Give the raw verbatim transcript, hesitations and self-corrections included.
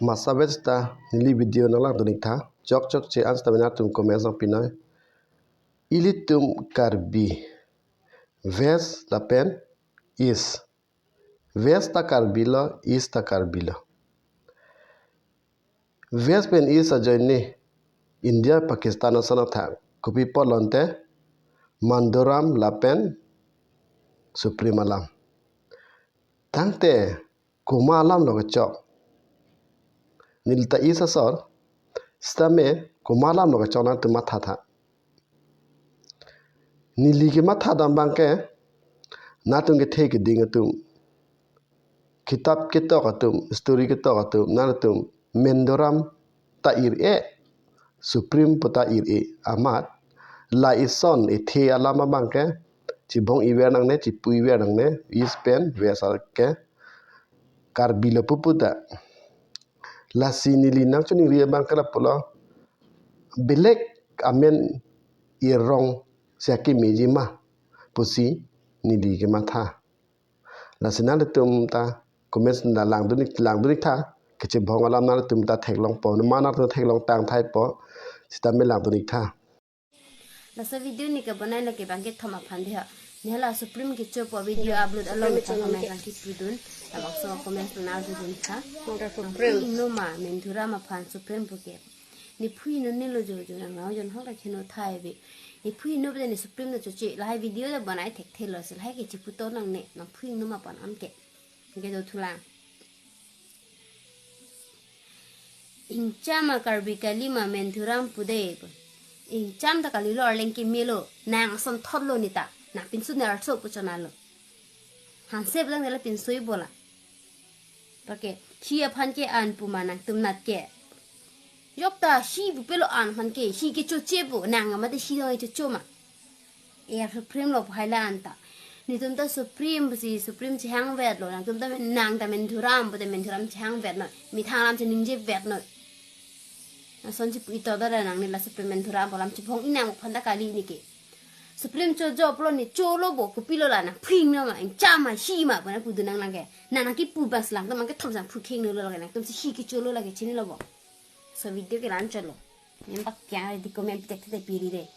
Masa vet ta neli video nanglangdun ik tha. Chok chokche an seta mena tum comments nangpi noi. Ilitum Karbi, West lapen East. West ta Karbi lo, East ta Karbi lo. West pen East ajoine India Pakistan ason athak. Kopi pulo ante Manduram lapen Supreme alam. Tangte komat alam lo kechok? Neli ta East asor, sitame komat alam lo kechok nangtum matha tha. Neli kematha dam abangke, nangtum kethe keding atum, kitap ketok atum, story ketok atum, nangtum Manduram ta ir-e, Supreme pu ta ir-e amat, la ison ethe alam abangke chibong iver nangne, chipu iver nangne, East pen West ke Karbi lo pupu ta. Lasi neli nangchiningri abangke lapulo, belek amen irong si akemeji ma pusi neli kematha. Lasi nanglitum ta comments ta langdun ik, langdun ik tha. Kechebong alam nanglitum ta theklongpo, ma nangtum theklong tang thaipo, sitame langdun ik tha. Laso video neli kebonai lake bangkethom aphan dei ha. Neli la Supreme kechopo video upload along Supreme ta channel comment ke. Nangkipudun. Labangso comment nangdun tha. Mangta Nang Supreme. Phui no ma Manduram aphan Supreme puke. Neli phui no nelo jo jo nang nang jon hok ta kheno thai be. Neli phui no be neli Supreme ta choche. Lahai video ta bonai thekthelo si lahai ke chiputo nangne. Nang phui no ma pon anke. Anke do thulang. Ingcham a Karbi kali ma Manduram pu dei pu. Ingcham ta kalilo, arleng kemelo. Nang ason thotlo neta. Nang pinso ne arso pu chonalo. Hanse blang nela pinso i bola. Pake, shi aphan ke an pu ma nangtum nat ke. Jok ta shi pupelo an aphan ke, shi kechoche pu, nang mate shi dong chocho ma. E Supreme lo pu hai la anta. Netum ta Supreme pusi Supreme chehang vetlo, nangtum ta men-, nang ta Manduram pute Manduram chehang vet noi. Methang alam cheningje vet noi. Lason chipu ito da nang neli la Supreme Manduram pu alam chibong inang aphan ta kali neke. Supreme chojo pulo neli cholo bo, kopilo la nang phui no ma, ingcham ma, shi ma pu nangpudun nang lake. Nang nangkipu abang si nangtum nangkethom jang phu kheng nelo lake, nangtum si shi kecholo lake chinilo bo. So video ke la-an cholo. Neli bak kyang di comment pitek te piri dei.